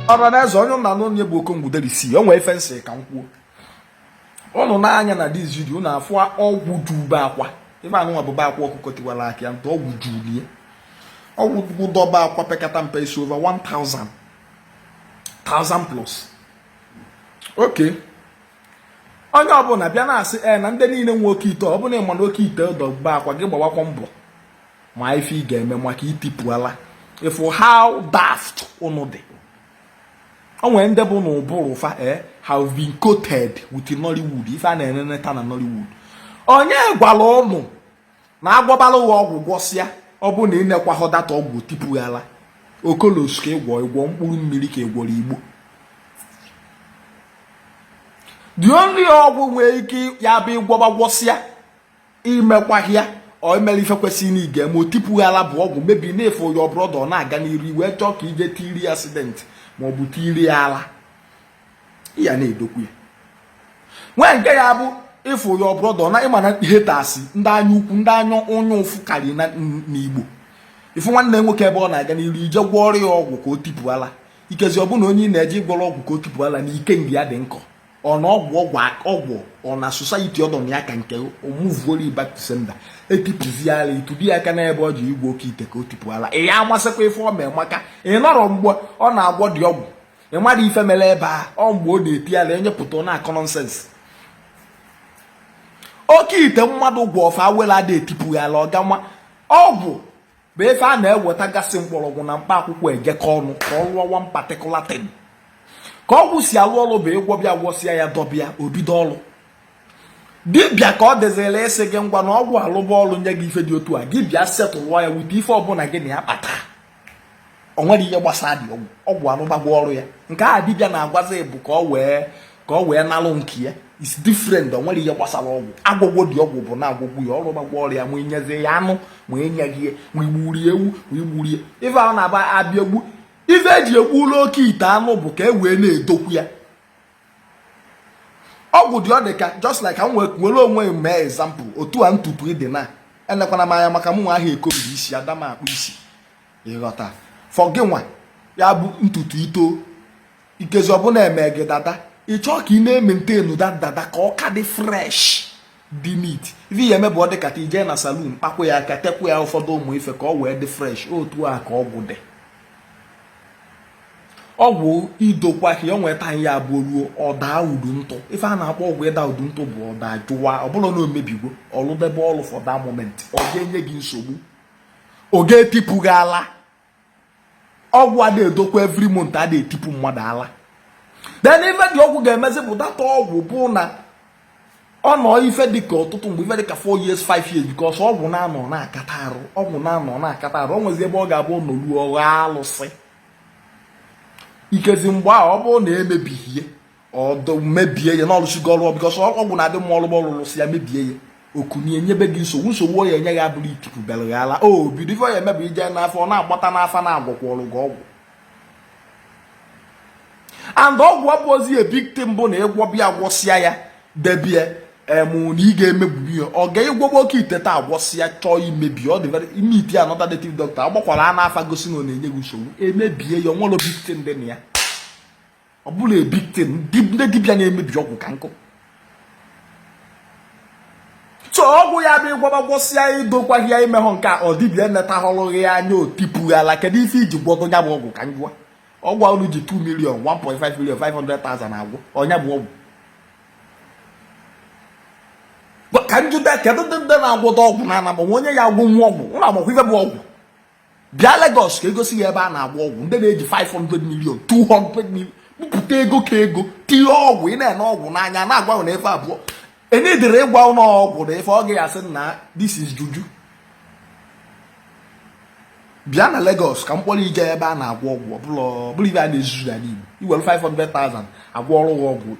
Ọra na eze, onye na onye bụ Okongwu Derici. O nwee ife m sị ka m kwuo. Ụnụ nee anya na this video, ụnụ afụ ọgwụ ju be akwa. Ife anụnwa bụ be akwa ọkụkọ tiwara akị ya ntụ. Ọgwụ julie, ọgwụ dọba akwa pekata mpe isi over 1000 thousand plus. Okay, onye ọbụla bịa na-asị ee na ndị niile nwe oke ite, ọ bụla ịma na oke ite dọba akwa gị, gbawakwa mbọ ma ife ị ga-eme maka itipụ ala. Ịfụ how daft ụnụ dị. O nwere ndị bụ n'ụbụrụ fa have been coated with Nollywood. Ife a na-eneneta na Nollywood, onye gwara ụnụ na agwọbala ụwa ọgwụ gwọsịa, ọ bụ na ịnekwahọ data ọgwụ tipụghala okolos ka ịgwọ ịgwọ mkpụrụ mmiri ka ịgwọrọ igbo. The only ọgwụ nwee ike ya bụ ịgwọba gwọsịa, imekwaghị ya, ọ emere ife kwesịrị na ị ga-eme, o tipụghala bụ ọgwụ mebi na-efe your brother ọ na-aga n'iru wee chọọ ka ije tiri accident ma ọ bụ tiri ya ala ya na-edokwu ya. Nwee nke ya bụ ịfụ your brother na ịma na haters, ndị anya ukwu, ndị anya onye ụfụ karị na n'Igbo. Ịfụ nwanne nwoke ebe ọ na-aga n'iru, ije gwọọrọ ya ọgwụ ka o tipụ ala. Ikezi ọ bụ na onye ị na-eje ịgwọrọ ọgwụ ka o tipụ ala na ike nga ya dị nkọ, ọ na ọgwụ ọgwụ ọgwụ ọ na society ọdọ na ya ka nke omuvuori back to sender etipụzi ala itudi ya aka n'ebe ọ ji igwe oke ite ka o tipụ ala. Ị ya amasịkwa ife ọ mee maka ị nọrọ mgbe ọ na-agwọ dị ọgwụ, ị mara ife mere ebe a. Ọ mgbe ọ na-eti ala enye pụta, ọ na-akọ nonsense. Oke ite mmadụ gwọ ọfa awele ada etipụghị ala ọgama. Ọgwụ bụ ife a na-ewetagasị mgbọrọgwụ na mkpa akwụkwọ ejekọ ọnụ ka ọ lụọ one particular thing. Ka ọgwụ si alụ ọrụ bụ ịgwọbịa gwọsịa ya, dọbịa, obido ọrụ. Dibịa ka ọ dịzịrị ịsị gị ngwa na ọgwụ alụba ọrụ, nye gị ife dị otu a, gị bịa setụlụọ ya wute ife ọbụla gị na ya kpata. O nwere ihe gbasara dị ọgwụ, ọgwụ alụbagwo ọrụ ya. Nke a dibịa na-agwazi bụ ka ọ wee nalụ nke ya is different. O nwere ihe gbasara ọgwụ. Agwụgwọ dị ọgwụ bụ na agwụgwụ ya, ọrụ gbagwọ ọrụ ya, ma inyezie ya anụ, ma enyeghị ya, ma igburi ewu, ma igburi ya. Ife ahụ na-aba abịa egbu, ife eji egbulu oke ite anụ bụ ka e wee na-edokwu ya. Ọgwụ dị, ọ dị ka just like ka m were onwe m mee example. Otu a ntutu ịdị na elekwana m anya maka mụ nwa ahụ ekobi isi ada m akpụ isi, ịghọta? For gị nwa ya bụ ntutu ito ikezi ọbụla eme gị dada, ị chọọ ka ị na-emaintainu that dada ka ọ ka dị fresh, dị neat. Ife ya eme bụ ọ dị ka ije na salon, kpakwa ya aka, tekwa ya ụfọdụ ụmụ ife ka ọ wee dị fresh. Otu a ka ọgwụ dị. Ọgwụ idokwa ya, o nweta ya abụọ ruo ọ daa udu ntụ. Ife a na-akpọ ọgwụ ịda udu ntụ bụ ọ daa jụwa. Ọ bụrụ na o mebigwo ọlụdebe ọlụ for that moment, ọ ga-enye gị nsogbu, ọ ga-etipụ gị ala. Ọgwụ a na-edokwa every month a na-etipụ mmadụ ala. Then ife dị ọgwụ ga-emezi bụ data ọgwụ bụ na ọ nọ ife dịka ọtụtụ mgbe, ife dịka 4 years, 5 years, because ọgwụ na-anọ na-akata arụ, ọgwụ na-anọ na-akata arụ. O nwezi ebe ọ ga-abụ nọruo ọgha alụsị ikezi. Mgbe ahụ ọ bụrụ na emebighie, ọdụ mebie ya n'ọlụsigo ọrụ, because ọgwụ na-adị mma ọlụgba ọlụlụsị ya mebie ya, okunie nyebe gị nsogbu. Nsogbu ọ ya enye gị abụrụ itipu bere gị ala o bido. Ife ọ ya eme bụ ije n'afọ, ọ na-agbata n'afa, na-agwọkwa ọrụ gị ọgwụ. And ọgwụ abụ ozi a big thing bụ na ịgwọbịa gwọsịa ya debie emu na ị ga-emegbu ya. Ọ ga-ịgwọgba oke ite taa, gwọsịa, chọọ imebi ọ dị very ime ite. Another native doctor agbakwara a n'afa gosi na ọ na-enye gị nsogbu, emebie ya. Onwere big thing dị na ya, ọ bụla a big thing. Ndị dibịa na-emebi ọgwụ ka nkụ. So ọgwụ ya bụ ịgwọba gwọsịa, idokwaghị ya, imehụ nke a, ọ dibịa netahọrụghị ya anya, otipughala. Kedu ife iji gwọdo ya bụ ọgwụ? Ka m gwa ọgwụ unu ji 2 million, 1.5 million, 500,000 agwụ ọnya bụ ọgwụ. Ka njụta, kedu ndị na-agwọdo ọgwụ na anagba onye ya agwụ nwa ọgwụ? Ụlọ agbakwa ife bụ ọgwụ. Bịa Lagos ka egosi ya ebe a na-agwọ ọgwụ. Ndị na-eji 500 million, 200 million bupụta ego ka ego tinye ọgwụ, ị na-ene ọgwụ n'anya na-agwa na ife abụọ enidere ịgwa ụlọ ọgwụ na ife ọ ga-asị na this is juju. Bịa na Lagos ka mkpọrọ ije ebe a na-agwọ ọgwụ. Ọbụla ibe a na-ezuzu ya n'Igbo, iwere 500,000 agwọ ọrụ ọgwụ,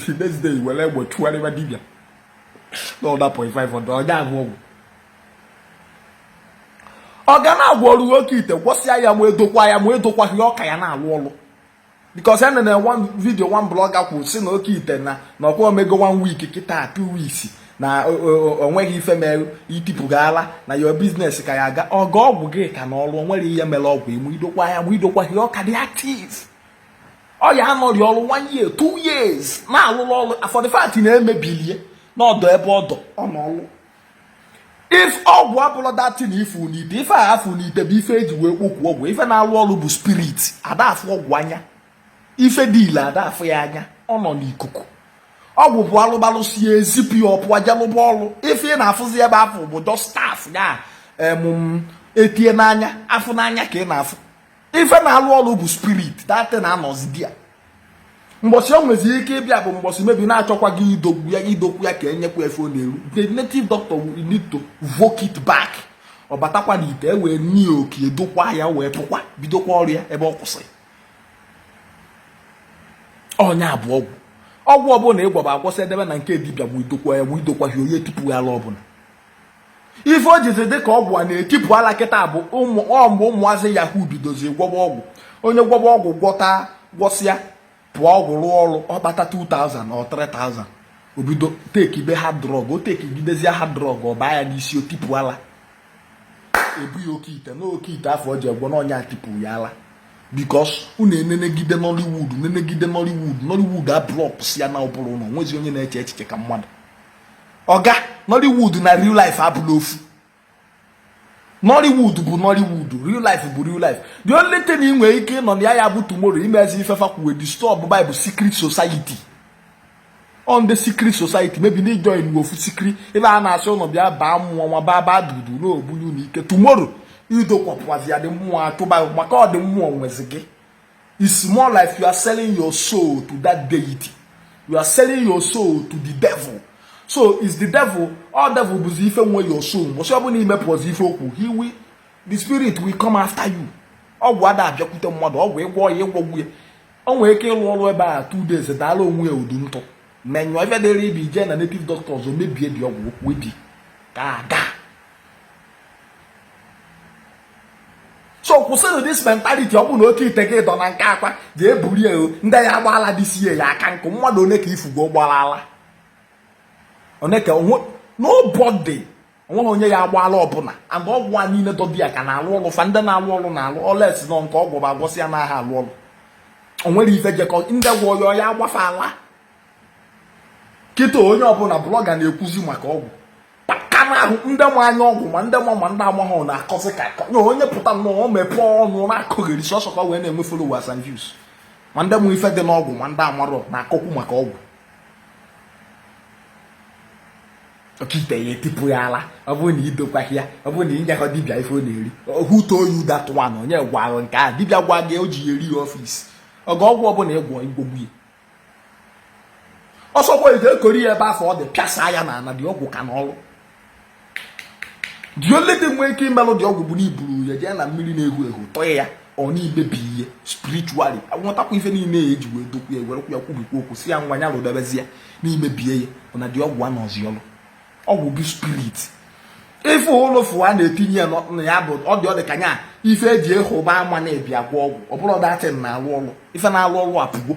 the next day were egbe chụgharịba dibịa n'ọda 0.500 ọnya agwọ ọgwụ. Ọ ga na-agwọ ọrụ oke ite, gwọsịa ya, ma edokwa ya, ma edokwaghị ọka ya na-alụ ọrụ, because ene na one video, one blogger kwuru sị na oke ite na ọkwa omego one week kịta, 2 weeks, na o nweghị ife mere itipụgala na your business ka ya aga. Ọga ọgwụ gị ka na ọrụ, o nwere ihe mere ọgwụ emu idokwa ya, ma idokwaghị, ọka dị active. Ọ ya anọrị ọrụ one year, 2 years na-alụrụ ọrụ for the fact na-emebilie n'ọdọ ebe ọdọ ọ nọlụ. If ọgwụ abụrụ that thing ifu n'ite, ife a afụ n'ite bụ ife eji wee kpokwu ọgwụ. Ife na-alụ ọrụ bụ spirit. Ada afụ ọgwụ anya. Ife dị ile, ada afụ ya anya, ọ nọ n'ikuku. Ọgwụ bụ alụbalụ si ezipụ ya, ọpụọ jelụba ọrụ. Ife ị na-afụzi ebe afụ bụ just staff ya emum etie n'anya, afụ n'anya ka ị na-afụ. Ife na-alụ ọrụ bụ spirit. That thing na-anọzi di ya. Mgbọsị o nwezi ike ịbịa bụ mgbọsị mebi na-achọkwa gị idokwu ya, idokwu ya ka enyekwa efe ọ na-eru. The native doctor will need to voke it back. Ọ batakwa n'ite, e wee nie oke, edokwa ya, wee pụkwa bidokwa ọrụ ya ebe ọ kwụsịrị. Ọnya bụ ọgwụ. Ọgwụ ọbụla ịgwaba agwọsị edebe na nke dibịa bụ idokwa ya, bụ idokwa ya, onye tipụ ala ọbụla. Ife o jizi dị ka ọgwụ a na-etipụ ala kịta bụ ụmụ ọ mgbe ụmụazị yahoo bidozi gwọba ọgwụ. Onye gwọba ọgwụ, gwọta, gwọsịa, pụọ, ọgwụ rụọ ọrụ, ọ kpata 2000 or 3000, o bido tekibe hard drug. O tekigidezie hard drug, ọ baa ya n'isi, o tipụ ala, ebu ya oke ite na oke ite afọ o ji egwọ n'ọnya tipụ ya ala. Because unu enenegide Nollywood, nenegide Nollywood, Nollywood a block si ya na ụbụrụ ụlọ nwezi onye na-eche echiche ka mmadụ. Ọga Nollywood na real life abụla ofu. Nollywood bụ Nollywood, real life bụ real life. The only thing ị nwere ike ịnọ na ya, ya bụ tomorrow imezi ifefa kwuwe disturb Bible secret society on the secret society. Maybe na join ofu secret ebe a na-asị ụnụ bịa baa mmụọ nwa baa baa dudu n'ogbunye unu ike. Tomorrow idokwapụwazi ya dị mmụọ atụba maka ọ dị mmụọ nwezi gị. It's more like you are selling your soul to that deity, you are selling your soul to the devil. So it's the devil, all devil bụzi ife nwe your soul. Mbọsị ọbụla imepụzi ife okwu, he will, the spirit will come after you. Ọgwụ ada abịakwute mmadụ. Ọgwụ ịgwọ ya, ịgwọgwu ya, o nwere ike ịlụ ọrụ ebe a 2 days, daala onwe ya udu ntụ menyụọ. Ife dịrị ibi jee na native doctors, o mebie dị ọgwụ, okwu ebi ka aga. So kwụsịrị this mentality. Ọ bụ na oke ite gị dọ na nke akwa, jee buru ya. Ndị ya agbaala dịsi ya aka nkụ. Mmadụ one ka ifugo gbalala one ka onwe? Nobody. Onweghị onye ya agbaala ọbụla. And ọgwụ a niile dọ dị ya ka na-alụ ọrụ fa. Ndị na-alụ ọrụ na-alụ oles nọ nke ọgwụ bụ agwọsị ya n'aha alụ ọrụ. O nwere ife jekọ ndị gwọ ya, ya agbafala kịta. Onye ọbụla blogger na-ekwuzi maka ọgwụ ka ahụ. Ndị ma anya ọgwụ, ma ndị ma ndị amaghị na-akọzi ka nye onye pụta nnọọ, o mepee ọnụ na-akọgheri sọsọ ka wee na-enwe followers and views. Ma ndị mụ ife dị n'ọgwụ, ma ndị amarọ na-akọkwu maka ọgwụ. Oke ite ya etipụ ya ala. Ọ bụrụ na idokwaghị ya, ọ bụrụ na inye ha dibịa ife ọ na-eri, who told you that one? Onye gwara nke a? Dibịa gwa gị o ji ya eri ya office ọga. Ọgwụ ọbụla ịgwọ, igwogbu ya ọsọkwa, ije ekori ya ebe afọ ọ dị, pịasa ya na ana dị ọgwụ ka na ọrụ. The only thing nwere ike imelụ dị ọgwụ bụ na iburu ya jee na mmiri na-ehu ehu, tọọ ya, ọ na-imebi ihe spiritually, nwetakwa ife niile ya eji wee dokwu ya, werekwa ya kwubikwa okwu, si ya nwa ya lụdebezi ya n'imebie ya bụ na dị ọgwụ anọzi ọrụ. Ọgwụ bụ spirit. Ife ụlọ fụ a na-etinye ya na ya bụ ọ dị ka nya ife eji ịhụba ama na-ebi agwọ ọgwụ. Ọ bụrụ that thing na-alụ ọrụ, ife na-alụ ọrụ apụgo.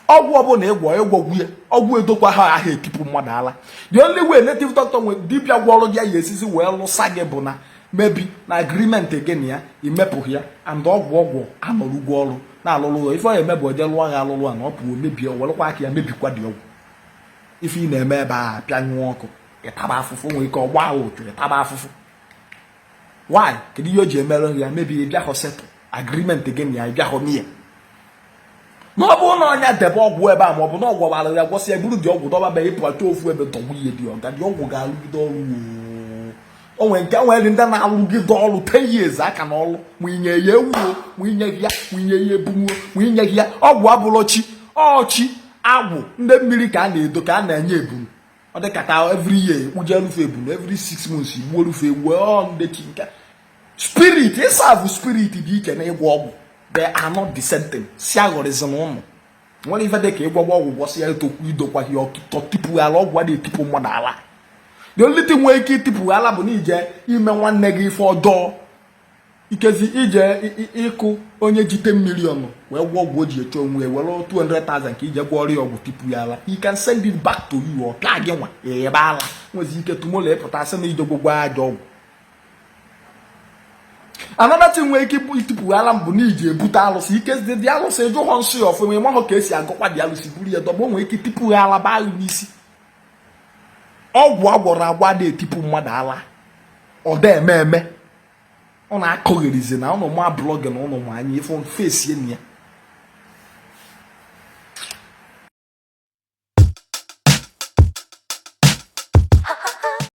Ọgwụ ọbụla ịgwọ, ịgwọgwu ya, ọgwụ edokwa ha ahụ etipụ mmadụ ala. The only way native doctor nwe dibịa gwọrọ gị ya esizi wee lụsa gị bụ na maybe na agreement gị na ya imepụghị ya and ọgwụ anọrụgwo ọrụ na-alụlụ ya. Ife ọ ya eme bụ oje lụọ ya alụlụ a na ọ pụọ, mebie, werekwa aka ya mebikwa dị ọgwụ. Ife ị na-eme ebe a pịanyụọ ọkụ, ịtaba afụfụ. Nwere ike ọgba ahụ otu ịtaba afụfụ. Why? Kedu ihe o ji emere ya? Mebi ịbịahọ settle agreement gị na ya, ịbịahọ mie na ọ bụrụ na ọnya debe ọgwụ ebe a, ma ọ bụ na ọgwụ gbara ya, gwọsị ya, buru dị ọgwụ dọba be, ịpụ achọ ofu ebe dọgbu ihe dị ọga dị ọgwụ ga-alụgide ọrụ. O nwere nke nwere ndị na-alụgide ọrụ 10 years aka na ọrụ, ma inye ya ewu, ma inye ya, ma inye ya ebunwo, ma inye ya ọgwụ. Abụrọ chi ọchị agwụ ndị mmiri ka a na-edo, ka a na-enye ebunu. Ọ dị ka every year ekpuje elufe ebunu, every 6 months igbuo elufe ewu. Ọ ndị chi nke spirit. Ịserve spirit dị iche na ịgwọ ọgwụ. They are not the same thing. Si aghọrịzị na ụnụ nwere ife dị ka ịgwọgwọ ọgwụ, gwọsị ya, etokwu idokwa ya ọtụtụ tipụ ala. Ọgwụ a na-etipụ mmadụ ala. The only thing nwere ike itipụ ala bụ na ije ime nwanne gị ife ọjọọ, ikezi ije ịkụ onye ji 10 million wee gwọ ọgwụ o ji eche onwe ya, were 200,000 ka ije gwọrọ ya ọgwụ tipụ ya ala. He can send it back to you. Ọ pịa gị nwa ebe ala nwezi ike tomorrow ịpụta sị na ije gwogwo ajọ ọgwụ. Another thing nwere ike itipụ ala mbụ na iji ebute alụsị ike dị alụsị ịjụghọ nsị ya ọfụma, ịmahụ ka esi agọkwa dị alụsị buru ya dọgba, o nwere ike itipụ ya ala baa n'isi. Ọgwụ agwọrọ agwọ ada etipụ mmadụ ala, ọ da eme eme, ọ na-akọgherizi na ụnụ ma blog na ụnụ ma anya ife fesie na ya.